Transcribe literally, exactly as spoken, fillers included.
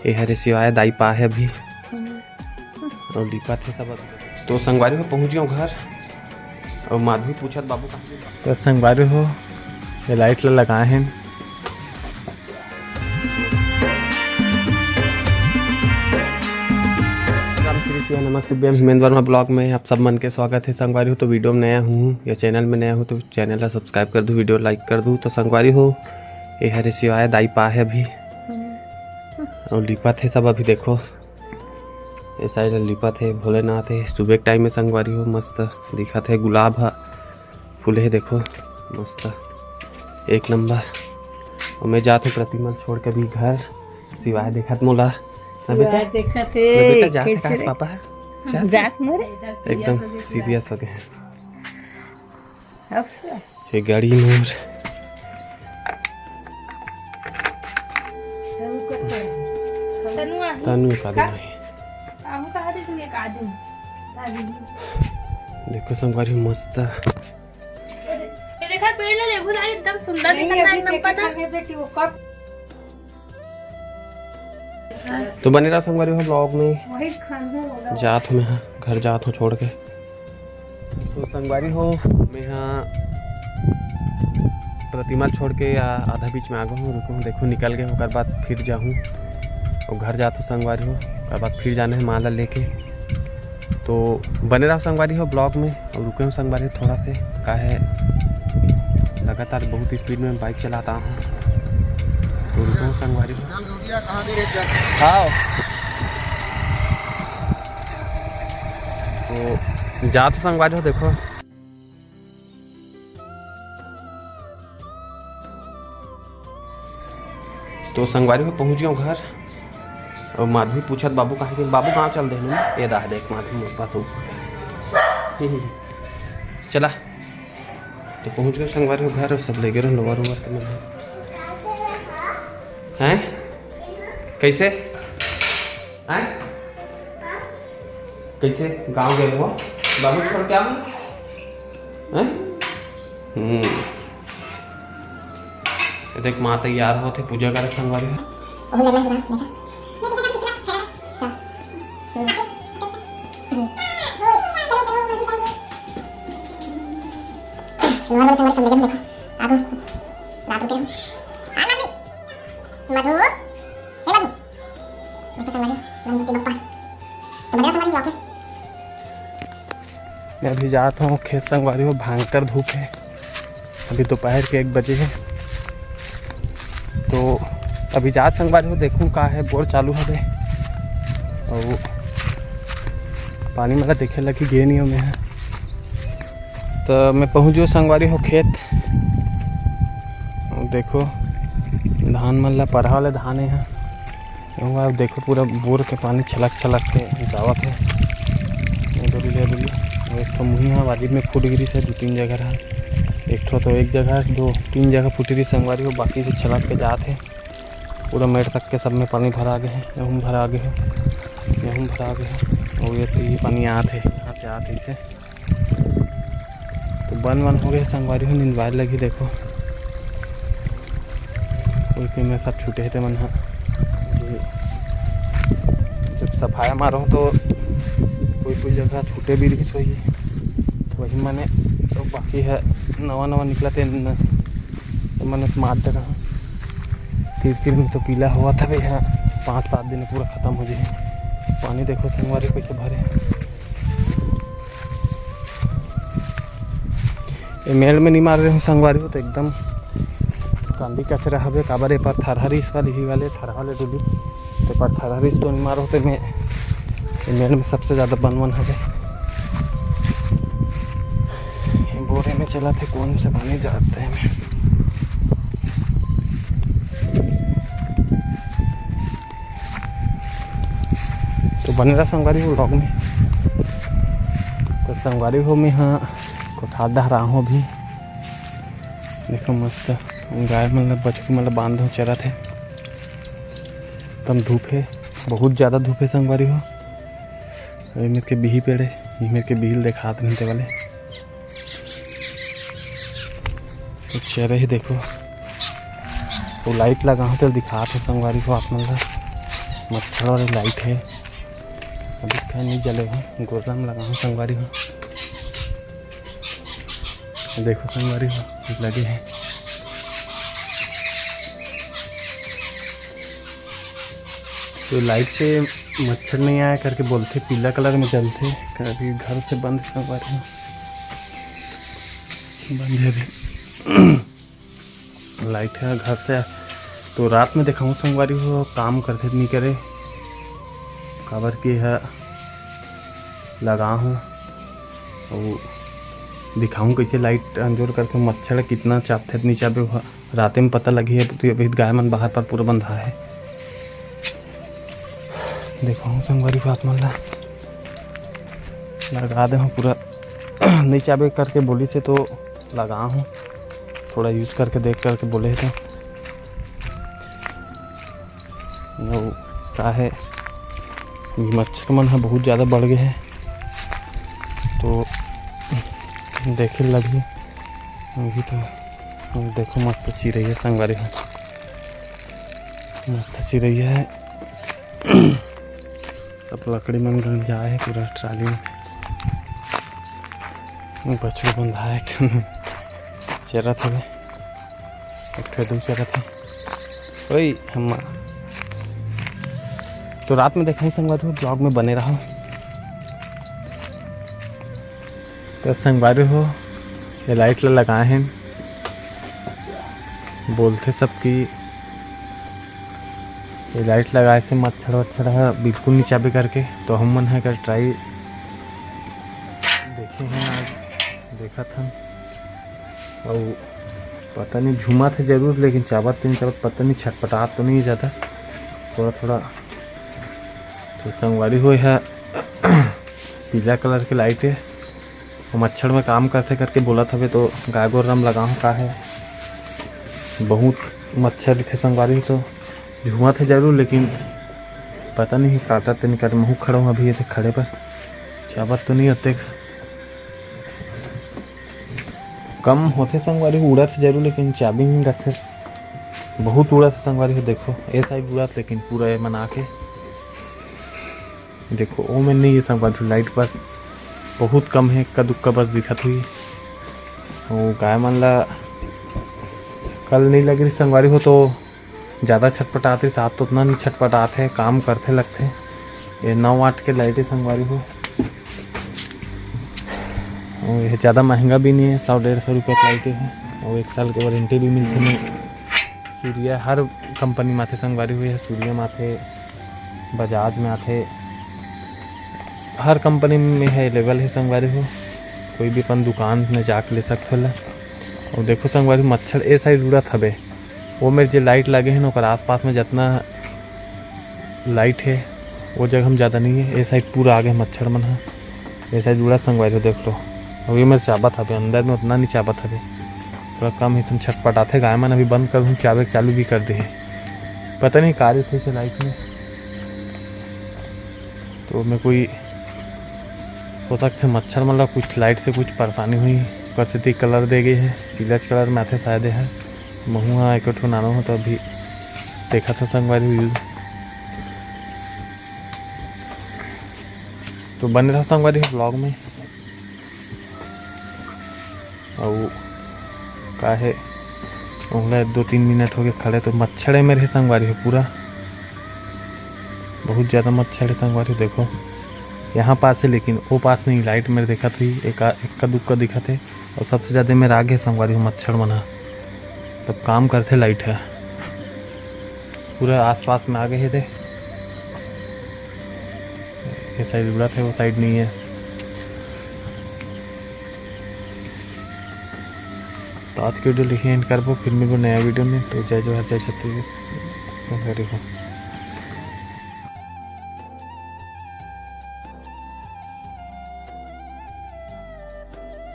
ये हरे शिवाय दाई पा हे अभी। अउ लिपत हे सब अभी। तो संगवारी हो, पहुँच गेंव घर। अउ माधवी पूछत, "बाबू कहाँ?" तो संगवारी हो, ये लाइट ला लगाए हन। राम श्री शिवाय नमस्तुभ्यं, हिमेंद्र वर्मा ब्लॉग में आप सब मन के स्वागत हे। संगवारी हो, तो वीडियो में नया हूँ या चैनल में नया हूँ तो चैनल ला सब्सक्राइब कर दू, वीडियो लाइक कर दू। तो संगवारी हो, ये हरे शिवाय दाई पा हे अभी। अउ लिपत हे सब अभी, देखो ये साइड लिपत हे, भोलेनाथ हे। सुबह के टाइम में संगवारी हो, मस्त दिखत हे, गुलाब ह फूले हे, देखो मस्त एक नंबर। अउ मैं जात हूँ प्रतिमा ल छोड़ के अभी घर। शिवाय देखत मोला। ना बेटा, शिवाय देखत ना बेटा, हे, जात हे कैसे कहाँ रे? पापा ह? जात हे? जात मोरे। एकदम सीरियस हो गए हैं। अब से। ये गाड़ी मोर। तनु आही। तनु का दिन का? आही। आहू कहा दे तुम एक आदमी। देखो संगवारी मस्त। ये देखा पेड़ ले लेबू ना, एकदम सुंदर नहीं, दिखत ना, अभी एकदम देखे पता। खाने बेटी वो कब तो बने रहा संगवारी हो ब्लॉग में। वही खाना होगा। जात हूँ मैं, हाँ, घर जात हूँ छोड़ के। तो संगवारी हो, मैं हाँ प्रतिमा छोड़ के या आधा बीच में आ गया हूँ, रुकूँ, देखो निकल गए, ओकर बाद फिर जाहूँ और घर जात हूँ संगवारी हो, ओकर बाद फिर जाना है माँ ला लेके। तो बने रहो संगवारी हो ब्लॉग में। अउ रुके हूँ संगवारी थोड़ा से, काहे लगातार बहुत स्पीड में बाइक चलाता हूँ, तो रुके हूँ संगवारी हो। हाँ, तो जात संगवारी हो, देखो। तो संगवारी हो पहुँच गए घर। और माधवी पूछत, "बाबू कहाँ के?" बाबू गाँव चल दे ना। ये दा देख माधवी मोर पास हो। चला। तो पहुँच गए संगवारी हो घर, और सब ले गए लोवर ओवर के मन। हैं? कैसे? हैं? कैसे गाँव गए हो? बाबू छोड़ के आओ। हैं? हम्म। ये देख, माँ तैयार होत हे, पूजा करे संगवारी हो। मधु, हे मधु। देखो संगवारी, नंदू के पप्पा। तो बढ़िया संगवारी ब्लॉग है। मैं अभी जात हूँ खेत संगवारी हो, भयंकर धूप है। अभी दोपहर के एक बजे है। तो अभी जात संगवारी हो, देखूँ का है, बोर चालू हवे। और पानी मला देखे लगी गे नहीं हमें है। तो मैं पहुँच गयो संगवारी हो खेत। देखो धान मन ला परहा वाले धान है। वहाँ देखो पूरा बोर के पानी छलक छलक के जावत है। ये डोली ले डोली। और एक ठो मुही है वाजिब में फूट गिरी से दो तीन जगह रहा। एक ठो तो एक जगह, दो तीन जगह फूट गिरी संगवारी हो, बाकी से छलक के जात है। पूरा मेड़ तक के सब में पानी भरा गए है, यहूँ भरा गए है, यहूँ भरा गए है। और ये तो ये पानी आत है, यहाँ से आत है इसे। तो बन वन हो गए संगवारी हो, निंदवाए लगी। देखो कोई कोई में सब छूटे हे ते मन ह। जब सफाया मारो तो कोई कोई जगह छूटे भी रही होई, वही मने तो बाकी है नवा नवा निकलते न, तो मने मार दे रहा। तीर तीर में तो पीला हुआ था भैया, पाँच सात दिन में पूरा खत्म हो जाए। पानी देखो संगवारी कैसे भरे। ए मेड़ में नहीं मार रहे हूँ संगवारी हो, तो एकदम कांदी कचरा हवे, काबर ए पर थरहरिस वाली ही वाले थरहा वाले डुली, तो पर थरहरिस तो नहीं मारो, तो मैं ए मेड़ में सबसे ज़्यादा बन वन हवे। ए बोरे में चला थे, कौन से पानी जाते हैं। तो बने रहा संगवारी हो vlog में। तो संगवारी हो, मैं हाँ कोठार डहर आहूँ अभी। देखो मस्त गाय मन ला, बछरू मन ला बांध दो, चरत हे। एकदम धूप हे, बहुत ज़्यादा धूप हे संगवारी हो। अउ एमेर के बिही पेड़ हे, एमेर के बिही ल देखात नहीं ते वाले। तो चरे हे देखो। वो लाइट लगा हूँ तो दिखात हे संगवारी हो आप मन ला, मच्छर वाली लाइट हे। अभी खैर नहीं जले हे, गोर्रा में लगा हूँ संगवारी हो। देखो संगवारी हो, लगे हे। तो लाइट से मच्छर नहीं आया करके बोलथे, पीला कलर में जलथे। अभी घर से बंद हे संगवारी हो, बंद हे अभी। लाइट हे घर से, तो रात में देखाऊँ संगवारी हो, काम करथे नहीं करे, काबर के ह लगा हूँ। अउ दिखाऊँ कैसे लाइट अंजोर करके मच्छर कितना चाबथे नहीं चाबे, वो राते में पता लगी है। तो अभी गाय मन बाहर पर पूरा बंधा है। देखाऊँ संगवारी हो आप मन ला, लगा दे हूँ पूरा। नहीं चाबे करके बोली से तो लगा हूँ, थोड़ा use करके देख करके बोले हे तो। अउ का हे, ये मच्छर मन ह बहुत ज़्यादा बढ़ गए हे, तो देखे लगही। अभी तो देखो मस्त चिरैया संगवारी हो, मस्त चिरैया हे। सब लकड़ी मन गंजाए हे पूरा ट्राली में। बछरू बंधा हे, एक ठन चरत हवे, एक ठो दू चरत हे। ओए हम्मा, तो रात में देखाई संगवारी हो, vlog में बने रहो। तो संगवारी हो, ये लाइट ला लगाए हे, बोलथे सब कि ये लाइट लगाए से मच्छर वच्छर ह बिल्कुल नहीं चाबे करके। तो हम मन ह एकर try देखे हैं, आज देखत हन। अउ पता नहीं झूमत हे जरूर, लेकिन चाबत तो नहीं चाबत, पता नहीं छटपटात तो नहीं हे ज़्यादा, थोड़ा थोड़ा। तो संगवारी हो, ये ह पीला कलर के लाइट हे। वो मच्छर में काम करथे करके बोलत हवे, तो गाय गोरु ला लगाहूँ का हे, बहुत मच्छर दिखे संगवारी हो। तो झूमत हे जरूर, लेकिन पता नहीं काटत ते नहीं काटत। महूँ खड़ा हूँ अभी, ये खड़े पर चाबत तो नहीं होते, कम होथे संगवारी हो, उड़त हे जरूर, लेकिन चाबे नहीं रखथे। बहुत उड़त हे संगवारी हो, देखो ए side उड़त, लेकिन पूरा ये मन आके देखो, ओमे नहीं हे संगवारी हो, लाइट बस बहुत कम हे, इक्का दुक्का बस दिखत हुई। वो गाय मन ला कल नहीं लग रही संगवारी हो, तो ज़्यादा छटपटात रही, साथ तो उतना नहीं छटपटात हे, काम करथे लगथे। ये नौ वाट के लाइट हे संगवारी हो, और ये ज़्यादा महंगा भी नहीं हे, सौ डेढ़ सौ रुपये की लाइट हे, और एक साल के वारंटी भी मिलथे। सूर्या हर कंपनी में आथे संगवारी हो, ये सूर्या में आथे, बजाज में आथे, हर कंपनी में हे, available हे संगवारी हो। कोई भी अपन दुकान में जाके ले सकथो ला। और देखो संगवारी, मच्छर ए side उड़त हवे, वो मेर जे लाइट लगे हे ना, ओकर आसपास में जितना लाइट हे, वो जगह में ज़्यादा नहीं हे। ए side पूरा आगे मच्छर मन ह, ए side उड़त संगवारी हो, देख लो। अभी मैं चाबत हवे, अंदर में उतना नहीं चाबत हवे, थोड़ा कम ही छटपटाथे। गाय मन अभी बंद कर दूँ, चाबे के चालू भी कर दे हे। पता नहीं का रहिथे लाइट में, तो मैं कोई हो सकथे मच्छर मन ला कुछ लाइट से कुछ परेशानी हुई, ओकर सेती कलर दे गई हे, पीलाच कलर में आथे शायद हे। महूँ हा एको ठो नानो हो, तो अभी देखत हो संगवारी हो use। तो बने रहो संगवारी हो vlog में। अउ का हे, ओहला दो तीन मिनट हो गए खड़े, तो मच्छर हे मेरे संगवारी हो पूरा, बहुत ज़्यादा मच्छर हे संगवारी हो। देखो यहाँ पास हे, लेकिन वो पास नहीं, लाइट मेरे देखत हुई एका, एक्का दुक्का दिखत हे। और सबसे ज़्यादा मेरे आगे संगवारी हो मच्छर मन ह, तब काम करथे लाइट ह। पूरा आसपास में आगे हे दे, ये side उड़त हे, वो side नहीं हे। तो आज के video लिखे end करबो, फिर मिलबो नया video में। तो जय जोहार, जय छत्तीसगढ़, संगवारी हो।